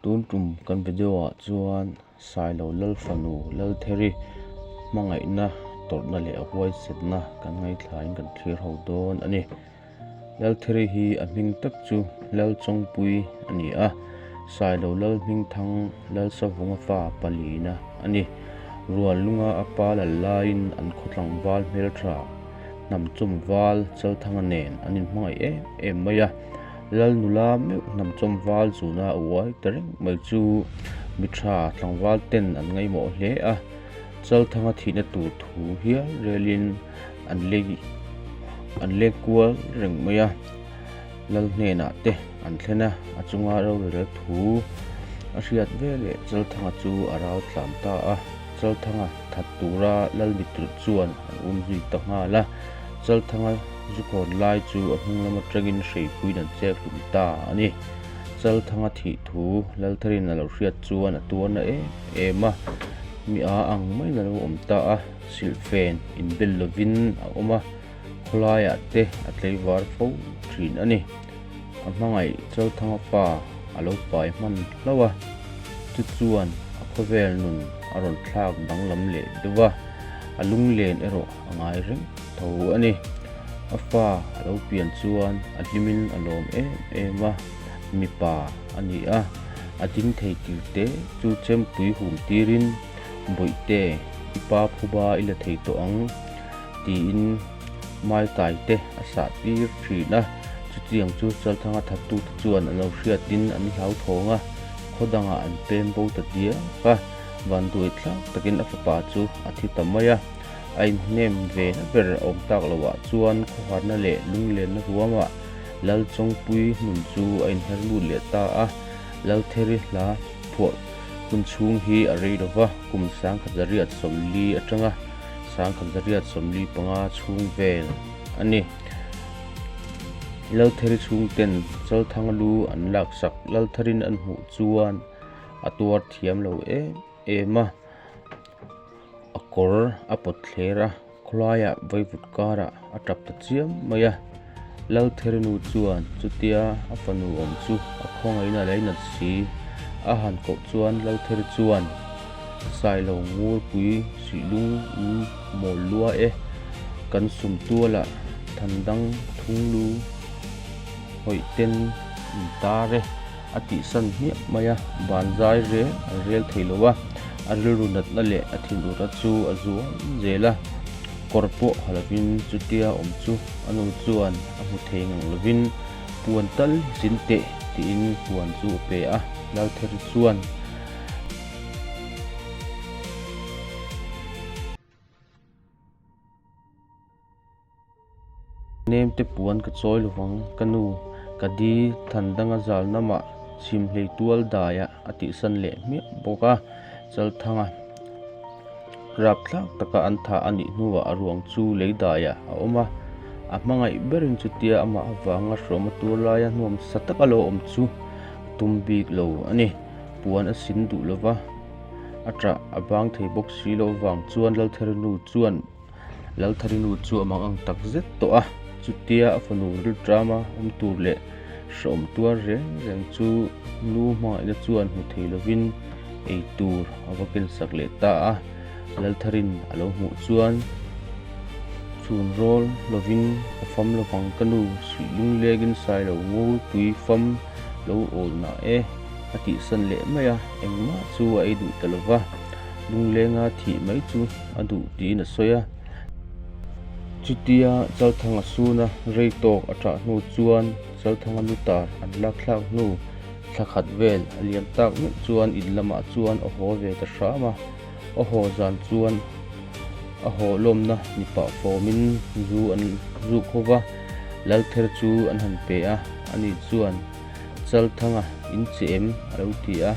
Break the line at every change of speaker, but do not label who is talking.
Tun tum kan video ah chuan Sailo Lalfanu Laltheri hmangaihna tawrhna leh a huaisetna kan ngaithlain kan thlir ho dawn a ni. Laltheri hi a hming tak chu Lalchawngpuii a ni a, Sailo Lalhmingthang Lalsavunga fa palina a ni. Ruallunga a pa lal laiin an khaw tlangval hmeltha Hnamchawm val Chalthanga nen an inhmangaih em em mai a. Lal nula meuh Hnamchawm val zuna a uai ta reng mai chu mi tha tlangval ten an ngaihmawh hle a, Chalthanga thihna tur thu hial relin an lei an leng kual reng mai a, Lal hnenah te an thlen a, a chunga rorel thu a hriat veleh Chalthanga chu a rau tlan ta a, Chalthanga that tura Lal mitirh chuan an um zui ta nghal a, Chalthanga zu khawn lai chu a hnung lam atangin hreipuiin an chek hlum ta a ni. Chalthanga thih thu Laltharin a lo hriat chuan a tuarna em em a, mi a ang maiin a lo awm ta a. Silhfen inbel lovin a awm a, khawlaiah te a tleivar fo thin a ni. A hmangaih Chalthanga fa a lo pai hman hlauh a, chu chuan a khawvel nun a rawn thlak danglam leh deuh a, a lunglen erawh a ngai reng tho a ni. A fa a lo pian chuan a hlimin a lawm em em a, mipa a ni a, a ding thei tir te chu chempui hum tirin, Bawihte, i pa phuba i la thei tawh ang, tiin Maitai te a sah tir thin a. Chutiang chu Chalthanga thattute chuan an lo hriatin an hlauthawng a, khaw dangah an pem bo ta diak a. Vanduai thlak takin a fapa chu a thi ta mai a. A inhnem ve na ber a awm tak loah chuan khawharna leh lunglenna ruamah Lalchawngpui hnun chu a inher lut leh ta a. Laltheri hla phuah Hun chhung hi a rei lova, kum 1940 atanga 1945 chhung vel a ni. Laltheri chhungten Chalthanga lu an laksak Laltherin an hmuh chuan a tuar thiam lo em em a, a kawr a pawt thler a, khawlaiah vaivut karah a tap ta chiam mai a. Laltherinu chuan chutia a fanu awm chu a khawngaihna a leinat si. A han koh chuan Laltheri chuan, Sailo Ngurpui Suihlung in mawl lua e, kan sum tualah thandang thunglu hawih ten in tar e, a tihsan hmiah mai a, ban zai reng an rel thei lo a, a rilru natna leh a thinurna chu a zual zel a. Kawr pawh ha lovin chutia awm chu a nu chuan a hmu thei ngang lovin puan tal zin teh tiin puan chu a pe a, Laltheri chuan. Nemte puan ka chawi lovang ka nu, ka di Thandanga zal namah chhimhlei tual daiah a tihsan leh hmiah bawk a, Chalthanga. Rapthlak taka an thah a nih hnuah a ruang chu lei daiah a awm a, a hmangaih berin chutia amah avanga hrawm a tur laia hnuam sa taka lo awm chu a tum bik lo a ni. Puan a sin duh lova, a ṭah a bang thei bawk si lo vang chuan Laltharinu chuan Laltharinu chu a mang ang tak zet tawh a, chutia a fanu rilṭama awm tur leh hreawm tuar reng reng chu nu hmangaihna chuan hmu thei lovin ei tur a va kensak leh ta a. Laltharin a lo hmuh chuan chhun rawl lovin ka fam lovang ka nu suih lunglengin sailo ngurpui fam lo awl nah e a tihsan leh mai a, engmah chu a ei duh ta lova. Lunglenga thih mai chu a duh tiin a sawi a. Chutia Chalthanga suna rei tawk a ṭah hnu chuan Chalthanga lutar an lak thlak hnu thla khat vel a liam tak meuh chuan in lamah chuan a haw ve ta hram a. A haw zan chuan a haw lawmna ni pah fawmin zu an zuk ho va, Lalther chu an han pe a, ani chuan Chalthanga in che em? a lo ti a.